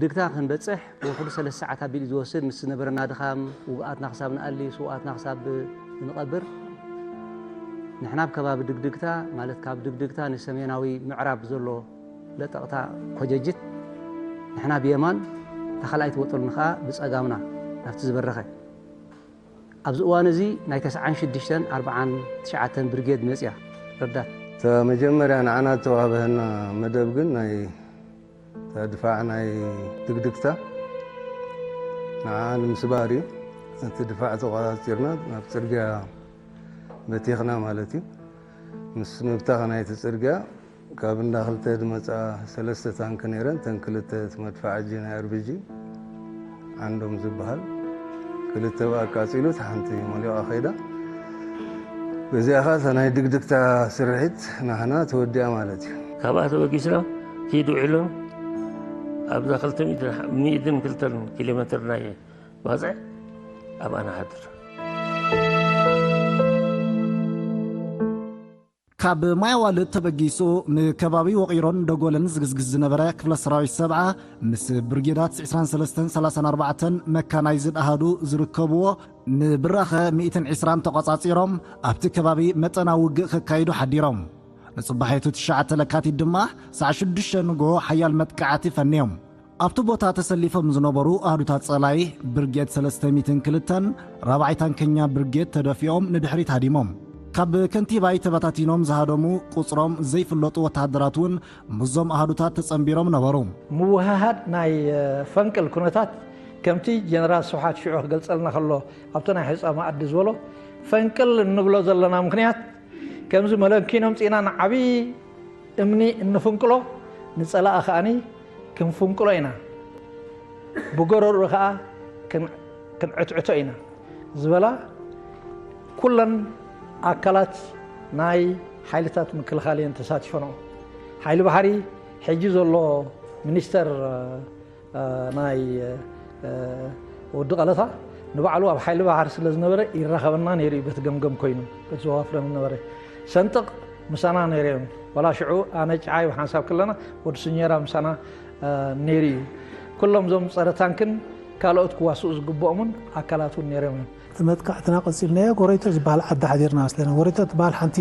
ድግታ ክንበጽሕ ውሕዱ ሰለስተ ሰዓት ኣቢሉ እዩ ዝወስድ። ምስ ዝነበረና ድኻም፣ ውጉኣትና ክሳብ ንኣሊ፣ ስውኣትና ክሳብ ንቐብር፣ ንሕና ኣብ ከባቢ ድግድግታ፣ ማለት ካብ ድግድግታ ንሰሜናዊ ምዕራብ ዘሎ ለጠቕታ ኮጀጅት፣ ንሕና ብየማን፣ እታ ካልኣይቲ ወጠሉኒ ከኣ ብጸጋምና ናብቲ ዝበረኸ። ኣብዚ እዋን እዚ ናይ ተስዓን ሽዱሽተን ኣርብዓን ትሽዓተን ብርጌድ መጽያ ረዳት። እታ መጀመርያ ንዓና እተዋህበና መደብ ግን ናይ እታ ድፋዕ ናይ ድግድግታ ንዓ ንምስባር እዩ። እቲ ድፋዕ ተቆጻጺርና ናብ ጽርግያ በቲኽና ማለት እዩ። ምስ ምብታኽ ናይቲ ጽርግያ ካብ እንዳ ክልተ ዝመጻ ሰለስተ ታንክ ነይረን፣ እተን ክልተ እቲ መድፍዓጂ ናይ ኣርቢጂ ዓንዶም ዝበሃል ክልተ ብኣቃጺሉ፣ እታ ሓንቲ መሊቓ ከይዳ። በዚኣ ኸዓ እታ ናይ ድግድግታ ስርሒት ናህና ተወዲኣ ማለት እዩ። ካብኣ ተበጊስና ኪድ ውዒልና ኣብዛ ክልተ ሚእትን፣ ሚእትን ክልተን ኪሎ ሜትር ናይ ባጽዕ ኣብኣ ንሓድር። ካብ ማይ ኣዋልድ ተበጊሱ ንከባቢ ወቒሮን ደጎልን ዝግዝግዝ ዝነበረ ክፍለ ሰራዊት ሰብዓ ምስ ብርጌዳት ዕስራን ሰለስተን ሰላሳን ኣርባዕተን መካናይዝድ ኣሃዱ ዝርከብዎ ንብራኸ ሚእትን ዕስራን ተቖጻጺሮም ኣብቲ ከባቢ መጠናዊ ውግእ ከካይዱ ሓዲሮም። ንጽባሒቱ ትሽዓተ ለካቲት ድማ ሰዓት ሽዱሽተ ንግሆ ሓያል መጥቃዕቲ ፈንዮም። ኣብቲ ቦታ ተሰሊፎም ዝነበሩ ኣሃዱታት ጸላኢ ብርጌድ ሰለስተ ሚእትን ክልተን ራብዓይ ታንከኛ ብርጌድ ተደፊኦም ንድሕሪት ሃዲሞም። ካብ ከንቲባይ ተበታቲኖም ዝሃደሙ ቁጽሮም ዘይፍለጡ ወተሃደራት እውን ምስዞም ኣሃዱታት ተጸንቢሮም ነበሩ። ምውህሃድ ናይ ፈንቅል ኩነታት ከምቲ ጀነራል ስብሓት ሽዑ ክገልጸልና ከሎ ኣብቲ ናይ ሕጻ መኣዲ ዝበሎ ፈንቅል እንብሎ ዘለና ምኽንያት ከምዚ መለኪኖም ጽኢና ንዓብዪ እምኒ እንፍንቅሎ ንጸላኢ ከኣኒ ክንፍንቅሎ ኢና። ብጎረርኡ ከኣ ክንዕትዕቶ ኢና ዝበላ ኩለን ኣካላት ናይ ሓይልታት ምክልኻል እየን ተሳቲፈንኦ። ሓይሊ ባሕሪ ሕጂ ዘሎ ሚኒስተር ናይ ወዲ ቀለታ ንባዕሉ ኣብ ሓይሊ ባሕሪ ስለ ዝነበረ ይራኸበና ነይሩ እዩ። በቲ ገምገም ኮይኑ በቲ ዘዋፍረን ዝነበረ ሰንጥቕ ምሳና ነይረ እዮም። ዋላ ሽዑ ኣነ ጨዓይ ብሓንሳብ ከለና ወዲ ስኘራ ምሳና ነይሩ እዩ። ኩሎም እዞም ፀረ ታንክን ካልኦት ክዋስኡ ዝግብኦምን ኣካላት እውን ነይሮም እዮም። እቲ መጥቃዕትና ቀፂልናዮ። ጎረይቶ ዝበሃል ዓዲ ሓዲርና መስለና። ጎረይቶ ትበሃል ሓንቲ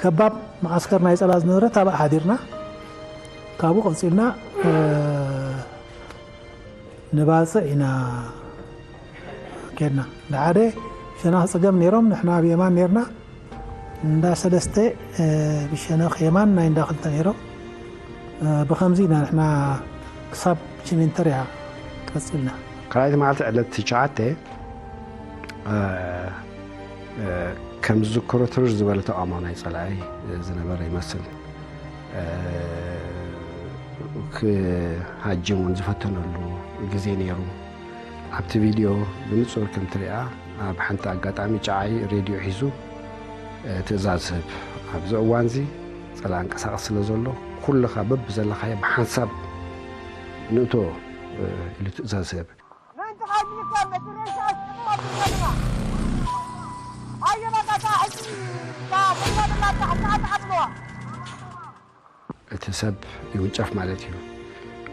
ከባብ መዓስከር ናይ ፀላ ዝነበረት ኣብኣ ሓዲርና። ካብኡ ቀፂልና ንባፅዕ ኢና ኬድና። ደሓደ ሸነኽ ፀገም ነይሮም፣ ንሕና ኣብ የማን ነይርና። እንዳ ሰለስተ ብሸነኽ የማን ናይ እንዳ ክልተ ነይሮም። ብኸምዚ ኢና ንሕና ክሳብ ችሜንተርያ ቀፂልና። ካልኣይቲ መዓልቲ ዕለት ትሽዓተ ከም ዝዝክሮ ትርር ዝበለ ተቓውሞ ናይ ጸላኢ ዝነበረ ይመስል። ክሃጅም እውን ዝፈተነሉ ግዜ ነይሩ። ኣብቲ ቪድዮ ብንጹር ከም ትሪኣ ኣብ ሓንቲ ኣጋጣሚ ጨዓይ ሬድዮ ሒዙ ትእዛዝ ህብ። ኣብዚ እዋንዚ ጸላኢ ኣንቀሳቕስ ስለ ዘሎ ኩልኻ በብዘለኻዮ ብሓንሳብ ንእቶ ኢሉ ትእዛዝ ህብ። ምእንቲ ሓይልካ በቲ ሬሳ ኣስጥምዋ ብዘለና ኣየመጣታ ሕጂ እታ ኮይና ዘላ ታሕቲ ኣትዓጽዋ። እቲ ሰብ ይውንጨፍ ማለት እዩ።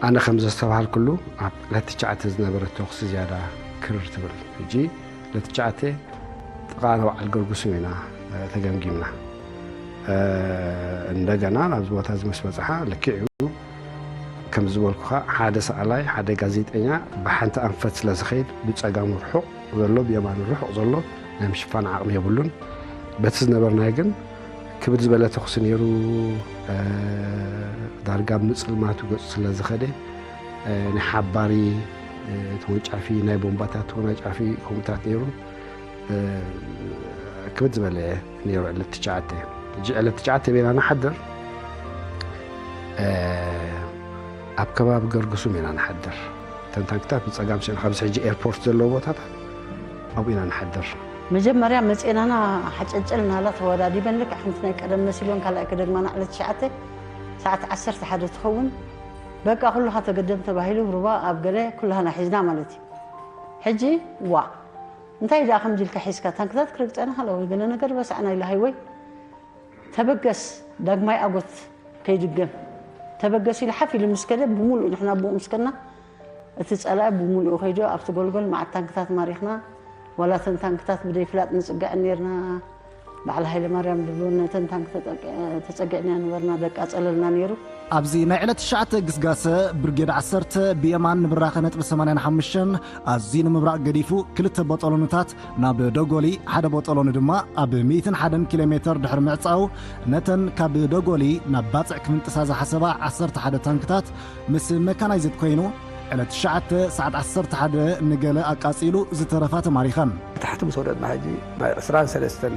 ኣነ ከም ዘስተብሃልኩሉ ኣብ ዕለት ትሽዓተ ዝነበረ ተኹሲ ዝያዳ ክርር ትብል። ሕጂ ዕለት ትሽዓተ ጥቓ በዓል ገርጉስም ኢና ተገምጊምና። እንደገና ናብዚ ቦታ እዚ ምስ በፅሓ ልክዕ እዩ ከም ዝበልኩኻ ሓደ ሰኣላይ ሓደ ጋዜጠኛ ብሓንቲ ኣንፈት ስለ ዝኸይድ ብፀጋሙ ርሑቕ ዘሎ ብየማኑ ርሑቕ ዘሎ ናይ ምሽፋን ዓቕሚ የብሉን። በቲ ዝነበርናዮ ግን ክብድ ዝበለ ተኹሲ ነይሩ። ዳርጋ ኣብ ምፅልማቱ ገፁ ስለ ዝኸደ ናይ ሓባሪ ተወንጫፊ ናይ ቦምባታት ተወናጫፊ ከምኡታት ነይሩ። ክብድ ዝበለ ነይሩ ዕለት ትሽዓተ። ሕጂ ዕለት ትሽዓተ ቤና ንሓድር ኣብ ከባቢ ገርግሱም ኢና ንሓድር። እተን ታንክታት ብፀጋም ስእሊ ካብዚ ሕጂ ኤርፖርት ዘለዎ ቦታታት ኣብኡ ኢና ንሓድር። መጀመርያ መፅኤናና ሓጨጨል ናላ ተወዳዲበን ልክዕ ከምቲ ናይ ቀደም መሲልወን ካልኣይ ክደግማና ዕለት ትሽዓተ ሰዓት ዓሰርተ ሓደ ትኸውን በቃ ኩልኻ ተገደም ተባሂሉ ሩባ ኣብ ገለ ኩላህና ሒዝና ማለት እዩ። ሕጂ ዋእ እንታይ ደኣ ከምዚ ኢልካ ሒዝካ ታንክታት ክረግፀና ከላ ወይ ገለ ነገር በሳዕና ኢላ ሃይወይ ተበገስ ዳግማይ ኣጎት ከይድገም ተበገስ ኢሉ ሓፍ ኢሉ ምስ ከደ ብምሉእ ንሕና ብኡ ምስ ከድና እቲ ጸላኢ ብምሉኡ ከይዱ ኣብቲ ጎልጎል መዓት ታንክታት ማሪኽና። ዋላ እተን ታንክታት ብደይ ፍላጥ ንጽገዐን ኔርና። በዓል ሃይለ ማርያም ድብሉ ነተን ታንክ ተጸቂ-፣ ተጸጊዕና ነበርና፣ ደቃ ጸለልና ኔሩ። ኣብዚ ናይ ዕለት ትሽዓተ ግስጋሰ ብርጌድ ዓሰርተ ብየማን ንብራኸ ነጥቢ ሰማንያን ሓሙሽተን ኣዝዩ ንምብራቕ ገዲፉ ክልተ ቦጦሎንታት ናብ ዶጎሊ፣ ሓደ ቦጦሎኒ ድማ ኣብ ሚእትን ሓደን ኪሎ ሜተር ድሕሪ ምዕጻው፣ ነተን ካብ ዶጎሊ ናብ ባጽዕ ክምንጥሳ ዝሓሰባ ዓሰርተ ሓደ ታንክታት ምስ መካናይዝድ ኮይኑ፣ ዕለት ትሽዓተ ሰዓት ዓሰርተ ሓደ ንገለ ኣቃጺሉ፣ ዝተረፋ ተማሪኸን። ታሕቲ ምስ ወረድና ሕጂ ናይ ዕስራን ሰለስተን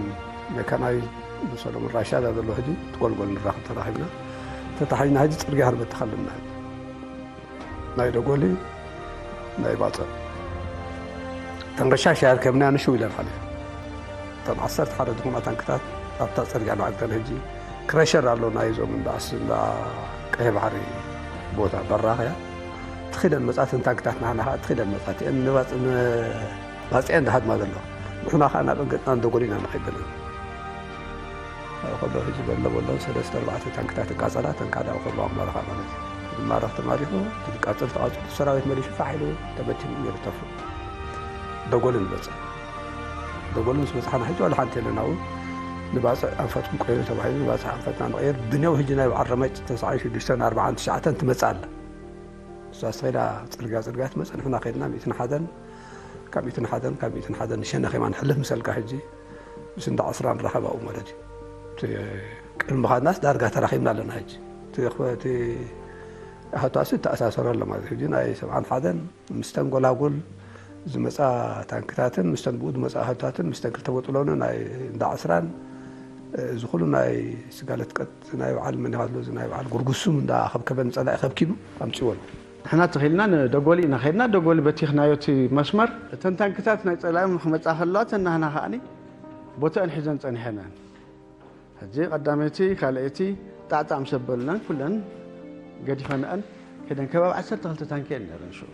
መካናይዝድ ንሰሎሞን ራሻ እዛ ዘሎ ሕጂ ትጎልጎል ንራኸብ ተራኺብና። ተታሒዝና ሕጂ ጽርግያ ክንበትኽ ኣለና። ሕጂ ናይ ደጎሊ ናይ ባጽዕ ተንቀሻሽ ያርከብና ንሽው ኢለን ሓሊፈን። እተን ዓሰርተ ሓደ ዝኾና ታንክታት ኣብታ ጽርግያ ንዓግተን። ሕጂ ክረሸር ኣሎ ናይዞም እንዳ ዓስ-፣ እንዳ ቀይሕ ባሕሪ ቦታ በራኽያ። ትኺደን መጻእተን ታንክታት ናህና ኸዓ ትኺደን መጻእተን ንባጽ-፣ ን-፣ ባጽዐን ዝሃድማ ዘለዋ። ንሕና ኸዓ ናበን ገጽና ንደጎሊ ኢና ንኸይድ ዘለና። ኣብኡ ከሎ ሕጂ በሎ በሎ ሰለስተ ኣርባዕተ ታንክታት ይቃጸላ፣ እተን ካልእ ኣብኡ ከሎ ኣብ ማረኻ ማለት እዩ። ዝማረኽ ተማሪኹ፣ ዝቃጸል ተቓጺሉ፣ ሰራዊት መሊሱ ፋሕ ኢሉ ተበቲኑ ነይሩ ተፉ። ደጎልን በጽሕ። ደጎልን ምስ በጽሓና ሕጂ ዋላ ሓንቲ የለን ኣብኡ። ንባጽዕ ኣንፈትኩም ቀይሩ ተባሂሉ፣ ንባጽዕ ኣንፈትና ንቐይር። ብኔው ሕጂ ናይ በዓል ረመጭ ተስዓን ሽዱሽተን ኣርባዓን ትሽዓተን ትመጽእ ኣላ። እሳ ስኸዳ ጽርግያ ጽርግያ ትመጽእ፣ ንሕና ከይድና ሚእትን ሓደን፣ ካብ ሚእትን ሓደን፣ ካብ ሚእትን ሓደን ንሸነኽ የማን ሕልፍ ምሰልካ ሕጂ ምስ እንዳ ዕስራ ንራኸብ ኣብኡ ማለት እዩ። እቲ ቅድሚ ምኻድናስ ዳርጋ ተራኺብና ኣለና። ሕጂ እቲ ኽ-፣ እቲ ኣህቷሲ ተኣሳሰሩ ኣሎ ማለት እዩ። ሕጂ ናይ ሰብዓን ሓደን ምስተን ጎላጉል ዝመጻ ታንክታትን ምስተን ብኡ ዝመጻ ኣህቷትን ምስተን ክልተ ቦጥሎኒ ናይ እንዳ ዕስራን፣ እዚ ኩሉ ናይ ስጋለት ቀጥ ናይ በዓል መን ይኻትሎ፣ እዚ ናይ በዓል ጉርጉሱም እንዳ ኸብከበ ንጸላኢ ኸብኪቡ ኣምጺዎ ኣሎ። ንሕና ተኺልና ንደጎሊ ኢና ኸድና፣ ደጎሊ በቲኽናዮ እቲ መስመር። እተን ታንክታት ናይ ጸላኢ ክመጻ ከለዋ፣ እተን ናህና ከኣኒ ቦታኣን ሒዘን ጸኒሐን እየን። ሕጂ ቀዳመይቲ፣ ካልኣይቲ ጣዕጣዕ ምስ ኣበሉናን ኩለን ገዲፈንአን ከደን ከባቢ ዓሰርተ ክልተ ታንኪ እየን ነይረን ሽዑ።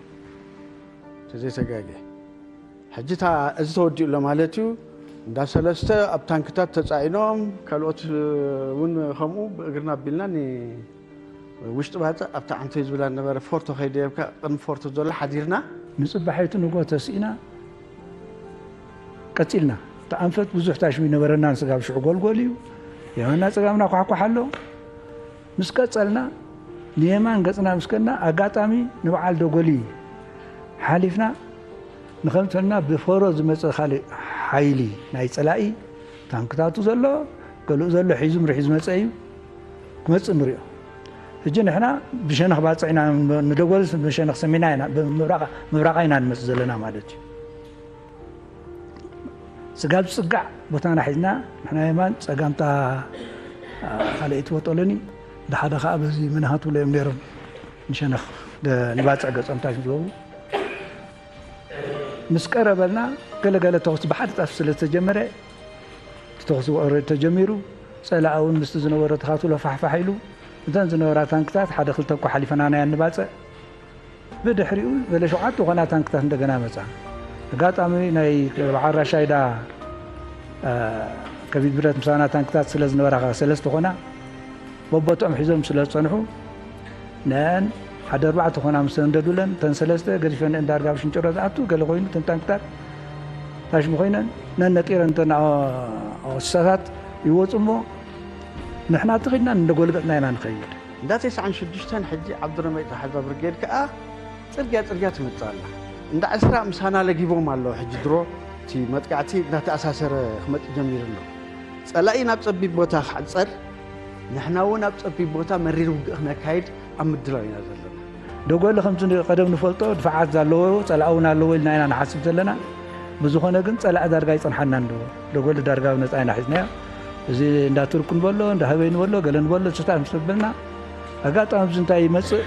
ተዘይተጋግየ። ሕጂ እታ፣ እዚ ተወዲኡ ኣሎ ማለት እዩ። እንዳ ሰለስተ ኣብ ታንክታት ተጻዒኖም፣ ካልኦት እውን ከምኡ ብእግርና ኣቢልና ን-፣ ውሽጢ ባጽዕ ኣብታ ዓንቶይ ዝብላ ነበረ፣ ፎርቶ ከይደየብካ ቅድሚ ፎርቶ ዘሎ ሓዲርና። ንጽባሒቱ ንግሆ ተስኢና ቀጺልና። እቲ ኣንፈት ብዙሕ ታሽሙ ይነበረና፣ ንስጋብ ሽዑ ጎልጎል እዩ። የማና ጸጋምና ኳሕኳሕ ኣሎ። ምስ ቀጸልና፣ ንየማን ገጽና ምስ ከድና፣ ኣጋጣሚ ንበዓል ደጎሊ ሓሊፍና ንኸምተና ብፎሮ ዝመጸ ካልእ ሓይሊ ናይ ጸላኢ ታንክታቱ ዘሎ፣ ገሊኡ ዘሎ ሒዙ ምርሒ ዝመጸ እዩ። ክመጽእ ንሪኦ። ሕጂ ንሕና ብሸነኽ ባጽዕ ኢና፣ ንደጎልስ ብሸነኽ ሰሜና ኢና፣ ብምብራቕ-፣ ምብራቓ ኢና ንመጽእ ዘለና ማለት እዩ። ስጋብ ዝጽጋዕ ቦታና ሒዝና፣ ንሕና የማን ጸጋምታ፣ አ፣ ካልኣይቲ ቦጦሎኒ፣ ብሓደ ኸኣ በዚ ምንሃት ብሎ እዮም ነይሮም። ንሸነኽ ደ-፣ ንባጽዕ ገጾም ታሽ ዝገቡ። ምስ ቀረበልና፣ ገለገለ ተኹሲ ብሓደ ጣፍ ስለ ዝተጀመረ፣ እቲ ተኹሲ ኦልሬዲ ተጀሚሩ፣ ጸላኢ እውን ምስቲ ዝነበሮ ተኻትሎ ፋሕፋሕ ኢሉ፣ እተን ዝነበራ ታንክታት ሓደ ክልተ እኳ ሓሊፈናናየን ንባጽዕ። ብድሕሪኡ ገለ ሸውዓተ ዝኾና ታንክታት እንደገና መጻ። ኣጋጣሚ ናይ በዓል ራሻይዳ፣ አ፣ ከቢድ ብረት ምሳና ታንክታት ስለ ዝነበራ፣ ከ ሰለስተ ኾና፣ በቦትኦም ሒዞም ስለ ዝጸንሑ፣ ነን ሓደ ኣርባዕተ ኾና ምስ ሰንደዱለን፣ እተን ሰለስተ ገዲፈንአን ዳርጋ ኣብ ሽንጭሮ ዝኣቱ ገለ ኮይኑ፣ እተን ታንክታት ታሽሙ ኮይነን፣ ነን ነጢረን እተን ኣ-፣ ኣወስሳታት ይወጹ እሞ፣ ንሕና ተኺድና እንደጎልበጥና ኢና ንኸይድ። እንዳ ተስዓን ሽዱሽተን ሕጂ ዓብዱረመይ ዝሓዛ ብርጌድ ከኣ ጽርግያ ጽርግያ ትመጽእ ኣላ። እንዳ ዕስራ ምሳና ለጊቦም ኣለዉ። ሕጂ ድሮ እቲ መጥቃዕቲ እንዳተኣሳሰረ ክመጽእ ጀሚሩ ኣሎ። ጸላኢ ናብ ጸቢብ ቦታ ክዕጸር፣ ንሕና እውን ኣብ ጸቢብ ቦታ መሪር ውግእ ክነካይድ ኣብ ምድላው ኢና ዘለና። ደጎሊ ከምቲ ቀደም ንፈልጦ ድፋዓት ኣለዎ፣ ጸላኢ እውን ኣለዎ ኢልና ኢና ንሓስብ ዘለና። ብዝኾነ ግን ጸላኢ ዳርጋ ኣይጸንሓናን ዶ፣ ደጎሊ ዳርጋ ኣብ ነጻ ኢና ሒዝናዮ። እዚ እንዳ ቱርክ ንበሎ፣ እንዳ ህበይ ንበሎ፣ ገለ ንበሎ፣ ስታ ምስ ተበልና፣ ኣጋጣሚ ኣብዚ እንታይ ይመጽእ፣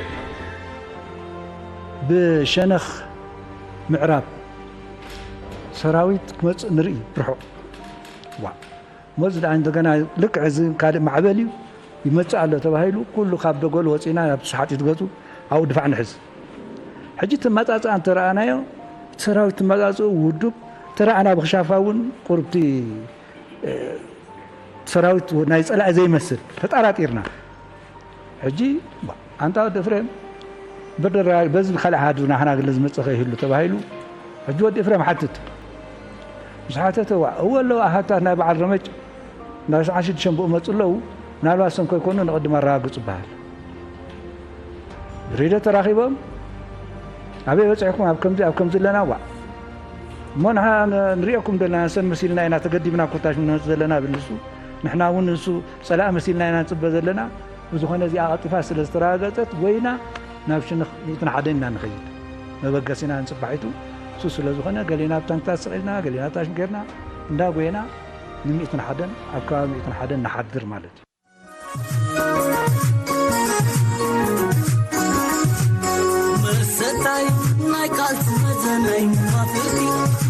ብሸነኽ ምዕራብ ሰራዊት ክመጽእ ንርኢ ብርሑቕ። ዋ፣ እሞ እዚ ደኣ እንደገና ልክዕ እዚ ካልእ ማዕበል እዩ፣ ይመጽእ ኣሎ ተባሂሉ፣ ኩሉ ካብ ደጎል ወጺና ናብ ሰሓጢት ገጹ ኣብኡ ድፋዕ ንሕዝ። ሕጂ እቲ ኣመጻጽኣ እንተረኣናዮ፣ እቲ ሰራዊት ኣመጻጽኡ ውዱብ፣ ተረኣና ብኽሻፋ እውን ቁርብቲ፣ እ፣ ሰራዊት ናይ ጸላኢ ዘይመስል ተጣራጢርና። ሕጂ፣ ኣንታ ወዲ ኤፍሬም፣ በደራ በዚ ካልእ ሓዱ ናሕና ግለ ዝመጸ ከይህሉ ተባሂሉ። ሕጂ ወዲ ኤፍሬም ሓትት። ምስ ሓተተ፣ ዋ፣ እወ ኣለዉ ኣሃታት ናይ በዓል ረመጭ ናይ ሰዓት ሽዱሽተ ብኡ መጹ ኣለዉ። ምናልባት ሰም ከይኮኑ ንቕድም ኣረጋግጹ ይበሃል። ብሬድዮ ተራኺቦም፣ ኣበይ በጺሕኩም? ኣብ ከምዚ፣ ኣብ ከምዚ ኣለና። ዋ፣ እሞ ንሓ-፣ ን-፣ ንሪኤኩም ዘለና ሰብ መሲልና ኢና ተገዲብና ኮታሽ ንመጽእ ዘለና፣ ይብል ንሱ። ንሕና እውን ንሱ ጸላኢ መሲልና ኢና ንጽበ ዘለና። ብዝኾነ እዚኣ ቀልጢፋ ስለ ዝተረጋገጸት፣ ጎይና ናብ ሽንኽ ሚእትን ሓደን ኢና ንኸይድ። መበገሲና ንጽባሒቱ እሱ ስለ ዝኾነ፣ ገሌና ኣብ ታንክታት ስቕ ኢልና፣ ገሌና ኣብ ታሽን ጌርና፣ እንዳ ጎየና ንሚእትን ሓደን፣ ኣብ ከባቢ ሚእትን ሓደን ንሓድር ማለት እዩ። መሰታይ ናይ ቃልሲ መዘናይ መፋፍርቲ፣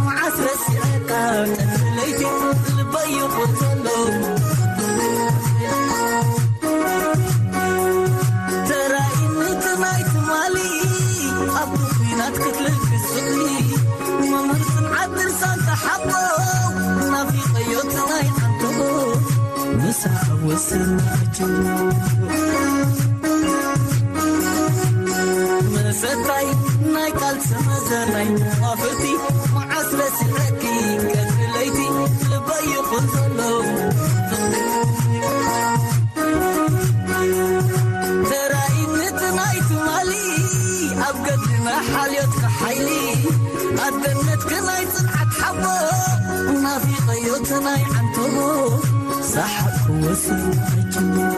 መዓስ ረሲዐካ ቀትሪ ለይቲ፣ ልበይ ይኹን ዘሎ። ተራኢነት ናይ ትማሊ፣ ኣብ ኲናት ክትልግስ ዝኽሪ፣ መምህር ጽንዓት ድርሳን ተሓቦ፣ ናፊቐዮ ትናይ ዓንተቦ፣ ምሳሕ ወስናችሁ። መሰታይ ናይ ቃልሲ መዘናይ መፋፍርቲ፣ መዓስ ረሲዐኪ ቀትሪ ለይቲ፣ ልበይ ይኹን ዘሎ። ተራኢነት ናይ ትማሊ፣ ኣብ ገድልና ሓልዮትካ ሓይሊ፣ ኣደነትካ ናይ ጽንዓት ሓቦ፣ ናፊቐዮ ትናይ ዓንተቦ፣ ሰሓቕ ክወስድ ኣይችልም።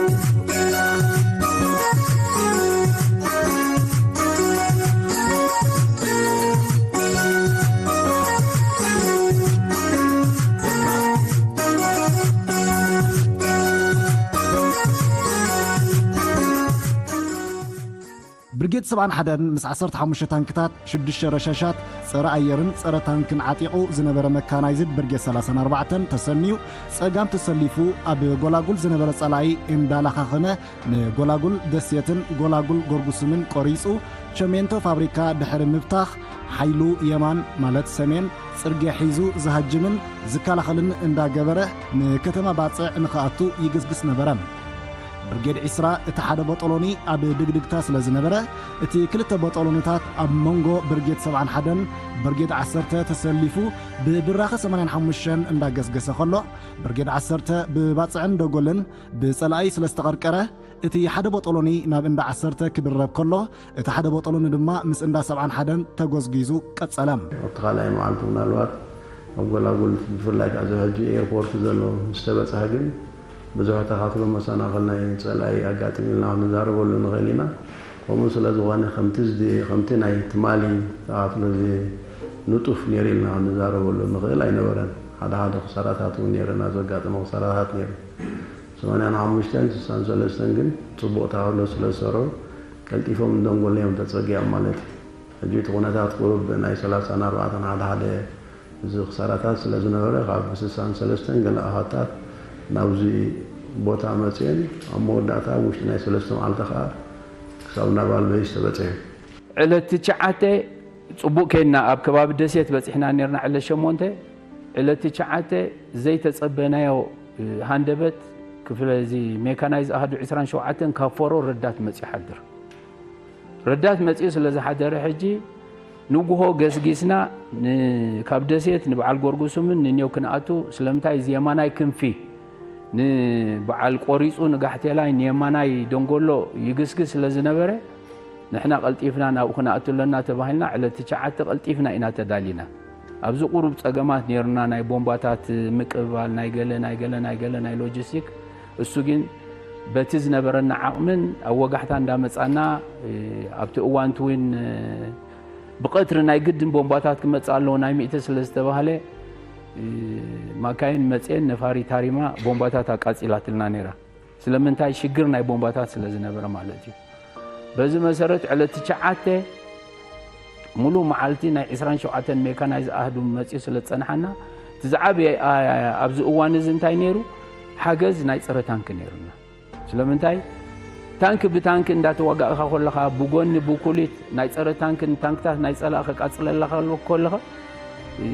ብርጌድ ሰብዓን ሓደን ምስ ዓሰርተ ሓሙሽተ ታንክታት፣ ሽዱሽተ ረሻሻት፣ ጸረ ኣየርን ጸረ ታንክን ዓጢቑ ዝነበረ መካናይዝድ ብርጌድ ሰላሳን ኣርባዕተን ተሰንዩ ጸጋም ተሰሊፉ ኣብ ጎላጉል ዝነበረ ጸላኢ እንዳላኻኸመ ንጎላጉል ደሴትን ጎላጉል ጎርጉስምን ቆሪጹ ቸሜንቶ ፋብሪካ ድሕሪ ምብታኽ ሓይሉ የማን ማለት ሰሜን ጽርግያ ሒዙ ዝሃጅምን ዝከላኸልን እንዳገበረ ንከተማ ባጽዕ ንኽኣቱ ይግስግስ ነበረ። ብርጌድ ዒስራ እቲ ሓደ ቦጦሎኒ ኣብ ድግድግታ ስለ ዝነበረ፣ እቲ ክልተ ቦጦሎኒታት ኣብ መንጎ ብርጌድ ሰብዓን ሓደን ብርጌድ ዓሰርተ ተሰሊፉ ብብራኸ ሰማንያን ሓሙሽተን እንዳገስገሰ ከሎ፣ ብርጌድ ዓሰርተ ብባጽዕን ደጎልን ብጸላኢ ስለ ዝተቐርቀረ፣ እቲ ሓደ ቦጦሎኒ ናብ እንዳ ዓሰርተ ክድረብ ከሎ፣ እቲ ሓደ ቦጦሎኒ ድማ ምስ እንዳ ሰብዓን ሓደን ተጎዝጊዙ ቀጸለ። ኣብቲ ካልኣይ መዓልቲ ምናልባት ኣብ ጎላጉል ብፍላይ ከኣ እዚ ሕጂ ኤርፖርት ዘሎ ምስ ተበጽሐ ግን ብዙሕ ተኻትሎ መሰናኽል ናይ ጸላኢ ኣጋጢሙ ኢልና ክንዛረበሉ ንኽእል ኢና። ከምኡ ስለ ዝኾነ ከምቲ ዝድ-፣ ከምቲ ናይ ትማሊ ተኻትሎ እዚ ንጡፍ ነይሩ ኢልና ክንዛረበሉ ንኽእል ኣይነበረን። ሓደ ሓደ ክሳራታት እውን ነይረና፣ ዘጋጠመ ክሳራታት ነይሩ። ሰማንያን ሓሙሽተን ስሳን ሰለስተን ግን ጽቡቕ ተኻትሎ ስለ ዝሰርሑ ቀልጢፎም ንደንጎሎ እዮም ተጸጊዖም ማለት እዩ። ሕጂ እቲ ኩነታት ቁሩብ ናይ ሰላሳን ኣርባዕተን ሓደ ሓደ እዚ ክሳራታት ስለ ዝነበረ፣ ካብ ስሳን ሰለስተን ገለ ኣሃታት ናብዚ ቦታ መጽየን፣ ኣብ መወዳእታ ኣብ ውሽጢ ናይ ሰለስተ መዓልቲ ከኣ ክሳብ ናብ ኣልበይስ ተበጽሐ። ዕለት ትሽዓተ ጽቡቕ ኬድና ኣብ ከባቢ ደሴት በጺሕና ኔርና። ዕለት ሸሞንተ፣ ዕለት ትሽዓተ ዘይተጸበናዮ፣ እ፣ ሃንደበት ክፍለ እዚ ሜካናይዝ ኣሃዱ ዕስራን ሸውዓተን ካብ ፎሮ ረዳት መጺኡ ሓድር። ረዳት መጺኡ ስለ ዝሓደረ፣ ሕጂ ንጉሆ ገስጊስና ን-፣ ካብ ደሴት ንበዓል ጎርጉስምን ንኔው ክንኣቱ፣ ስለምንታይ እዚ የማናይ ክንፊ ንበዓል ቆሪጹ ንጋሕቴላይ ንየማናይ ደንጎሎ ይግስግስ ስለ ዝነበረ፣ ንሕና ቀልጢፍና ናብኡ ክንኣቱ ኣለና ተባሂልና፣ ዕለት ትሽዓተ ቀልጢፍና ኢና ተዳሊና። ኣብዚ ቁሩብ ጸገማት ነይሩና፣ ናይ ቦምባታት ምቅብባል፣ ናይ ገለ፣ ናይ ገለ፣ ናይ ገለ፣ ናይ ሎጂስቲክ። እሱ ግን በቲ ዝነበረና ዓቕምን ኣብ ወጋሕታ እንዳመጻና፣ እ፣ ኣብቲ እዋንቲ እውን፣ እ፣ ብቐትሪ ናይ ግድን ቦምባታት ክመጽእ ኣለዎ፣ ናይ ሚእቲ ስለ ዝተባህለ፣ እ፣ ማካይን መጽየን ነፋሪት ሃሪማ ቦምባታት ኣቃጺላትልና ነይራ። ስለምንታይ? ሽግር ናይ ቦምባታት ስለ ዝነበረ ማለት እዩ። በዚ መሰረት ዕለት ትሽዓተ ሙሉእ መዓልቲ ናይ ዕስራን ሸውዓተን ሜካናይዝ ኣሃዱ መጺኡ ስለ ዝጸንሓና፣ እቲ ዝዓበየ፣ ኣ-፣ ኣብዚ እዋን እዚ እንታይ ነይሩ? ሓገዝ ናይ ጸረ ታንክ ነይሩና። ስለምንታይ? ታንክ ብታንክ እንዳተዋጋእካ ከለኻ፣ ብጎኒ ብኩሊት ናይ ጸረ ታንክን ታንክታት ናይ ጸላኢ ከቃጽለላ ከሎ-፣ ከለኻ፣ እ፣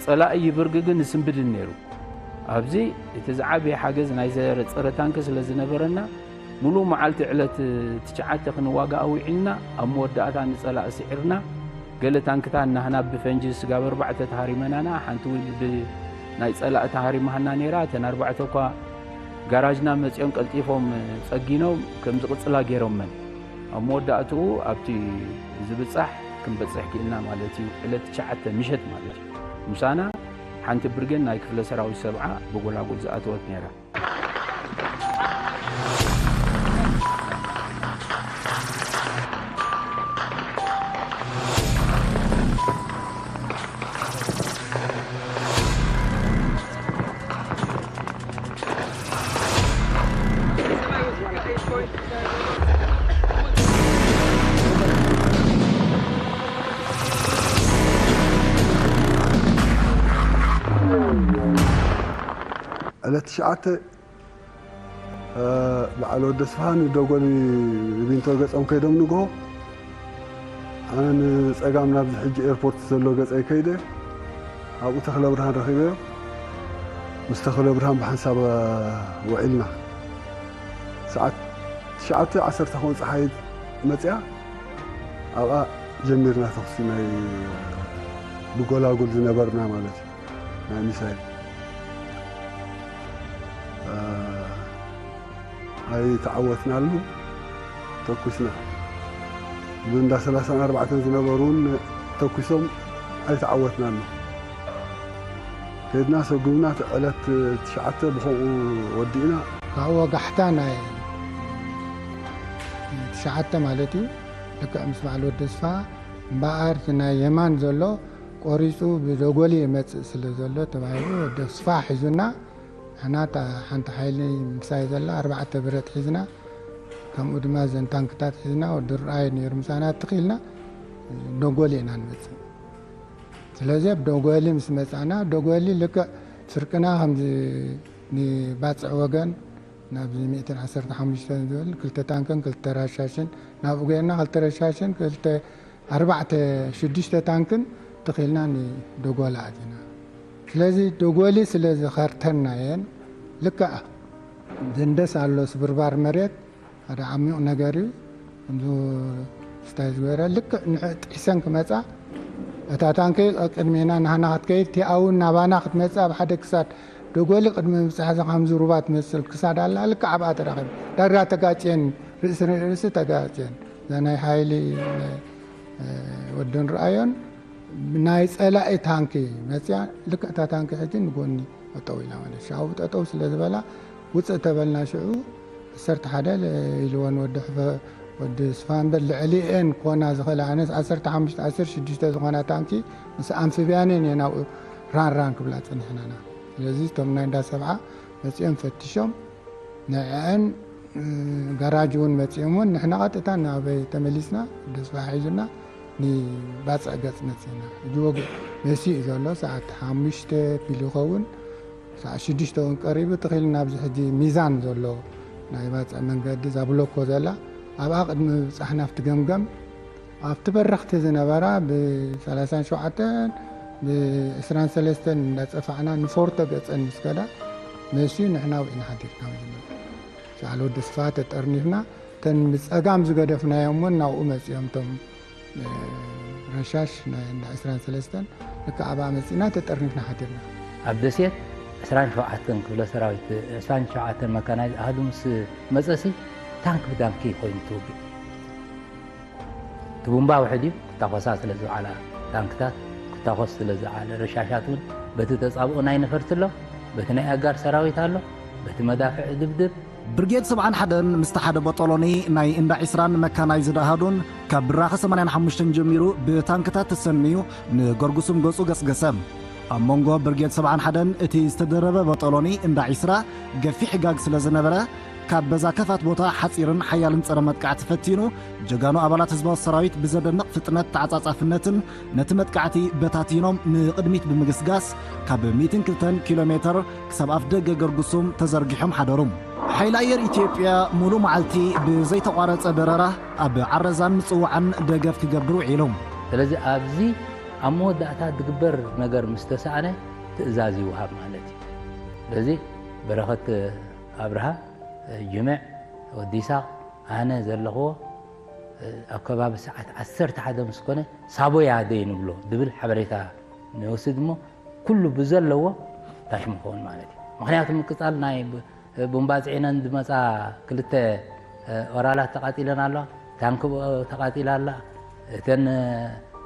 ጸላኢ ይብርግግን ይስንብድን ነይሩ። ኣብዚ እቲ ዝዓበየ ሓገዝ ናይ ዘረ-፣ ጸረ ታንክ ስለ ዝነበረና፣ ሙሉእ መዓልቲ ዕለት ትሽዓተ ክንዋጋእ ውዒልና፣ ኣብ መወዳእታ ንጸላኢ ስዒርና። ገለ ታንክታት ናህና ብፈንጂ ስጋብ ኣርባዕተ ተሃሪመናና፣ ሓንቲ እውን ብናይ ጸላኢ ተሃሪማና ነይራ። እተን ኣርባዕተ እኳ ጋራጅና መጺኦም ቀልጢፎም ጸጊኖም ከም ዝቕጽላ ገይሮመን። ኣብ መወዳእትኡ ኣብቲ ዝብጻሕ ክንበጽሕ ክኢልና ማለት እዩ። ዕለት ትሽዓተ ምሸት ማለት እዩ። ምሳና ሓንቲ ብርጌድ ናይ ክፍለ ሰራዊት ሰብዓ ብጎላጉል ዝኣተወት ነይራ። ዕለት ትሽዓተ በዓል ወዲ ኣስፍሃ ንደጎሊ ቢንቶ ገጾም ከይዶም ንግሆ፣ ኣነ ንጸጋም ናብዚ ሕጂ ኤርፖርት ዘሎ ገጸይ ከይደ ኣብኡ ተኽለ ብርሃን ረኺበዮ። ምስ ተኽለ ብርሃን ብሓንሳብ ውዒልና። ሰዓት ትሽዓተ ዓሰርተ ኸውን ጸሓይ መጽያ ኣብኣ ጀሚርና ተኹሲ ናይ ብጎላጉል ዝነበርና ማለት እዩ። ናይ ሚሳይል ኣይተዓወትናሉ። ተኩስና ብእንዳ ሰላሳን ኣርባዕተን ዝነበሩ እውን ተኩሶም ኣይተዓወትናሉ። ከድና ሰጉምና ዕለት ትሽዓተ ብኸምኡ ወዲእና። ካብኡ ወጋሕታ ናይ ትሽዓተ ማለት እዩ። ልክዕ ምስ በዓል ወዲ ኣስፍሃ እምበኣር እቲ ናይ የማን ዘሎ ቆሪጹ ብደጎሊ ይመጽእ ስለ ዘሎ ተባሂሉ ወዲ ኣስፍሃ ሒዙና። ንሕና እታ ሓንቲ ሓይሊ ምሳይ ዘላ ኣርባዕተ ብረት ሒዝና፣ ከምኡ ድማ እዘን ታንክታት ሒዝና፣ ወዲ ርኣይ ነይሩ ምሳና ትኽኢልና ደጎሊ ኢና ንመጽእ። ስለዚ ኣብ ደጎሊ ምስ መጻና፣ ደጎሊ ልክዕ ስርቅና ከምዚ ንባጽዕ ወገን ናብዚ ሚእትን ዓሰርተ ሓሙሽተን ዝብል ክልተ ታንክን ክልተ ረሻሽን ናብኡ ገይርና፣ ክልተ ረሻሽን ክልተ ኣርባዕተ ሽዱሽተ ታንክን ትኺልና ንደጎሊ ኣቲና። ስለዚ ደጎሊ ስለ ዝኸርተናየን ልክዕ ደንደስ ኣሎ ስብርባር መሬት ሓደ ዓሚቕ ነገር እዩ። ከምዚ ስታይ ዝበረ ልክዕ ንዕ ጥሒሰን ክመጻ እታ ታንኪ ቅድሜና ናህና ክትከይድ እቲኣ እውን ናባና ክትመጽእ ኣብ ሓደ ክሳድ ደጎሊ ቅድሚ ምብጻሕ እዛ ከምዚ ሩባ ትመስል ክሳድ ኣላ ልክዕ ኣብኣ ተራኺቡ ዳርጋ ተጋጭየን ርእሲ ርእሲ ተጋጭየን እዛ ናይ ሓይሊ ወድን ረኣዮን ናይ ጸላኢ ታንኪ መጽያ ልክዕ እታ ታንኪ ሕጂ ንጎኒ ጠጠው ኢላ ማለት ሽዑ ጠጠው ስለ ዝበላ ውፅእ ተበልና ሽዑ ዓሰርተ ሓደ ኢልወን ወዲ ሕፈ ወዲ ስፋንበር ልዕሊኤን ኮና ዝኽእላ ኣነስ ዓሰርተ ሓሙሽተ ዓሰርተ ሽዱሽተ ዝኾና ታንኪ ምስ ኣንፍብያንን እየ ናብኡ ራን ራን ክብላ ጸኒሕናና። ስለዚ እቶም ናይ እንዳ ሰብዓ መጺኦም ፈትሾም ንዕአን ጋራጅ እውን መጺኦም እውን ንሕና ቀጥታ ናበይ ተመሊስና ደስፋ ሒዙና ንባፅዕ ገፅ መፂና ሕጂ ወግ መሲ እዩ ዘሎ ሰዓት ሓሙሽተ ቢሉ ይኸውን ሰዓት ሽዱሽተ እውን ቀሪቡ ትኽእል ናብዚ ሕጂ ሚዛን ዘሎ ናይ ባፅዕ መንገዲ እዛ ብሎኮ ዘላ ኣብኣ ቅድሚ ምብፃሕና ኣብቲ ገምገም ኣብቲ በረኽቲ ዝነበራ ብ ሰላሳን ሸውዓተን ብ ዕስራን ሰለስተን እንዳፀፋዕና ንፎርቶ ገፀን ምስ ከዳ መስዩ ንሕና ውዒና ሓዲርና መጀመርያ ሰዓል ወዲ ስፋ ተጠርኒፍና እተን ብፀጋም ዝገደፍናዮም እውን ናብኡ መፂኦም እቶም ረሻሽ ናይ እንዳ ዕስራን ሰለስተን ልክዕ ኣብኣ መፂና ተጠርኒፍና ሓዲርና ኣብ ደሴት ዕስራን ሸውዓተን ክፍለ ሰራዊት ዕስራን ሸውዓተን መካናይዝ ኣሃዱ ምስ መፀሲ ታንክ ብታንኪ ኮይኑ ትውግእ እቲ ቡምባ ውሕድ እዩ ክታኾሳ ስለ ዝውዓላ ታንክታት ክታኾስ ስለ ዝዓለ ረሻሻት እውን በቲ ተፃብኦ ናይ ነፈርቲ ኣሎ በቲ ናይ ኣጋር ሰራዊት ኣሎ በቲ መዳፍዕ ድብድብ ብርጌድ ሰብዓን ሓደን ምስቲ ሓደ ቦጦሎኒ ናይ እንዳ ዒስራን መካናይዝድ ኣሃዱን ካብ ብራኸ ሰማንያን ሓሙሽተን ጀሚሩ ብታንክታት ተሰንዩ ንገርጉሱም ገጹ ገስገሰ። ኣብ መንጎ ብርጌድ ሰብዓን ሓደን እቲ ዝተደረበ ቦጦሎኒ እንዳ ዒስራ ገፊሕ ጋግ ስለ ዝነበረ ካብ በዛ ከፋት ቦታ ሓጺርን ሓያልን ጸረ መጥቃዕቲ ፈቲኑ፣ ጀጋኑ ኣባላት ህዝባዊ ሰራዊት ብዘደንቕ ፍጥነት ተዓጻጻፍነትን ነቲ መጥቃዕቲ በታቲኖም ንቕድሚት ብምግስጋስ ካብ ሚእትን ክልተን ኪሎ ሜተር ክሳብ ኣፍደገ ገርጉሱም ተዘርጊሖም ሓደሩ። ሓይሊ ኣየር ኢትዮጵያ ሙሉእ መዓልቲ ብዘይተቋረጸ በረራ ኣብ ዓረዛን ምጽዋዕን ደገፍ ክገብር ውዒሉ። ስለዚ ኣብዚ ኣብ መወዳእታ ዝግበር ነገር ምስ ተሰኣነ ትእዛዝ ይወሃብ ማለት እዩ። ስለዚ በረኸት ኣብርሃ ጅምዕ ወዲ ይስሓቕ ኣነ ዘለኽዎ ኣብ ከባቢ ሰዓት ዓሰርተ ሓደ ምስ ኮነ ሳቦይ ኣደይ ንብሎ ዝብል ሓበሬታ ንወስድ እሞ ኩሉ ብዘለዎ ታሽሙ ክኸውን ማለት እዩ። ምክንያቱ ምቅጻል ናይ ቡምባ ጽዒነን ዝመጻ ክልተ ኦራላት ተቓጺለን ኣለዋ፣ ታንክ ተቓጺላ ኣላ፣ እተን